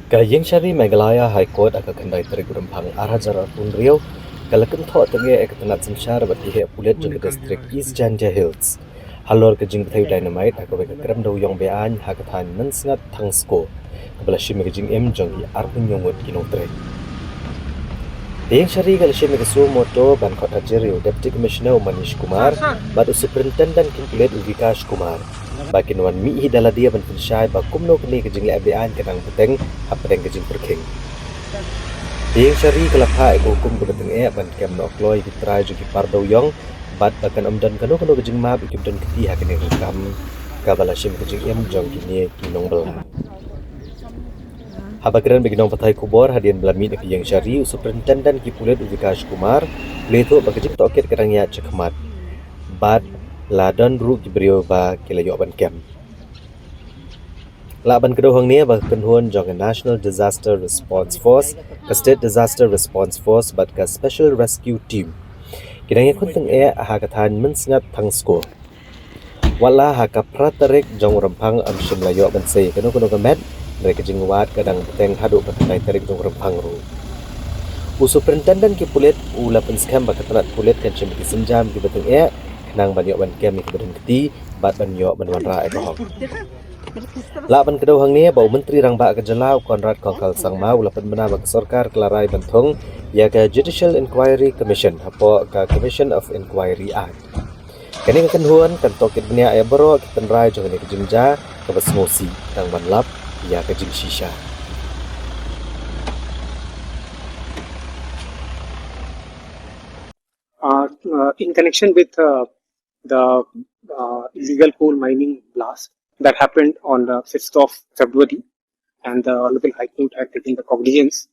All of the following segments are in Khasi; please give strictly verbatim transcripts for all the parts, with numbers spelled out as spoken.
Ka Iingshari Meghalaya High Court ha ka khyndai tarik Rymphang ar hajar arphew hynriew ka la kynthoh tyngeh ïa ka tnat synshar bad ki heh pulit jong ka district East Jaintia Hills halor ka jingbthei u dynamite ha kawei ka krem dewïong beaiñ ha ka thaiñ Mynsngat Thangsko, kaba la shim ïa ka jingim jong ki arphew hynñiew ngut ki nongtrei. Ka Iingshari ka la shim ïa ka suo motu ban khot hajir ïa u Deputy Commissioner u Manish Kumar bad u Superintendent ki pulit u Vikash Kumar, ba kin wan mih hi da lade ban pynshai ba kumno kane ka jingleh beaiñ ka dang bteng hapdeng ka jingpyrkhing. Ka Iingshari ka la phah ïa ka hukum kaba tyngeh ban kem noh kloi ïa ki trai jong ki par dewïong bad ba kan ym don kano kano ka jingmap ïa kiba don kti ha kane ka kam kaba la shim ïa ka jingim jong kine ki nongbylla. Haba kren bad ki nongpathai khubor hadien ba la mih na ka Iingshari, u Superintendent ki pulit u Vikash Kumar u la ïathuh ba ka jingtohkit ka dang ïaid shakhmat bad la don ruh ki briew ba ki la ïoh ban kem. Lah ban kdew hangne ba ka kynhun jong ka National Disaster Response Force, ka State Disaster Response Force bad ka Special Rescue Team ki dang ïakhun tyngeh ha ka thaiñ Mynsngat Thangsko. Wat la ha ka phra tarik jong u Rymphang ym shym la ïoh ban sei kano kano ka met, hynrei ka jingwad ka dang bteng haduh ka khyndai tarik jong u Rymphang ruh. U Superintendent ki pulit u la pynskhem ba ka tnat pulit kan shim ki sienjam kiba tyngeh khnang ban ïoh ban kem ïa kiba don kti bad ban ïoh ban wanrah ïa ka hok. Lah ban kdew hangne ba u Myntri Rangbah ka jylla u Conrad Kongkal Sangma u la pynbna ba ka sorkar ka la rai ban thung ïa ka Judicial Inquiry Commission hapoh ka Commission of Inquiry Act. Kane ka kynhun kan tohkit bniah ïa baroh ki tynrai jong kane ka jingjia kaba sngewsih tang ban lap ïa ka jingshisha. Uh, uh, in connection with uh, the uh, illegal coal mining blast that happened on the fifth of February, and the Honorable High Court had taken the cognizance,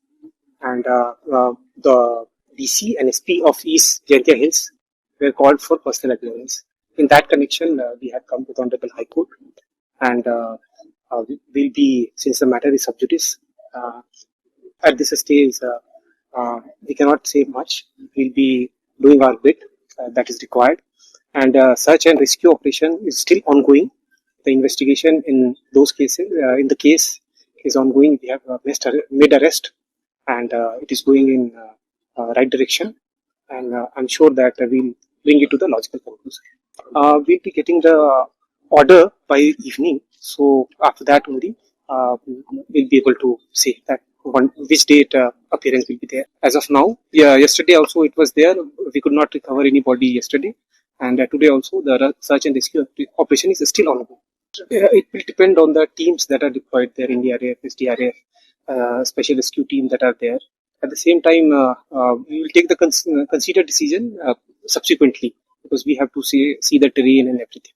and uh, uh, the D C and S P of East Jaintia Hills were called for personal appearance. In that connection, uh, we had come to the Honorable High Court, and uh, uh, we- we'll be, since the matter is sub judice, uh, at this stage, uh, uh, we cannot say much. We'll be doing our bit uh, that is required, and uh, search and rescue operation is still ongoing. The investigation in those cases, uh, in the case, is ongoing. We have uh, missed arre- made arrest, and uh, it is going in uh, uh, right direction. And uh, I'm sure that uh, we'll bring it to the logical conclusion. Uh, we'll be getting the order by evening, so after that only uh, we'll be able to say that one which date uh, appearance will be there. As of now, yeah, yesterday also it was there. We could not recover anybody yesterday, and uh, today also the re- search and rescue operation is still ongoing. Uh, it will depend on the teams that are deployed there, N D R F, S D R F, uh, special rescue team that are there. At the same time, uh, uh, we will take the cons- uh, considered decision uh, subsequently, because we have to see, see the terrain and everything.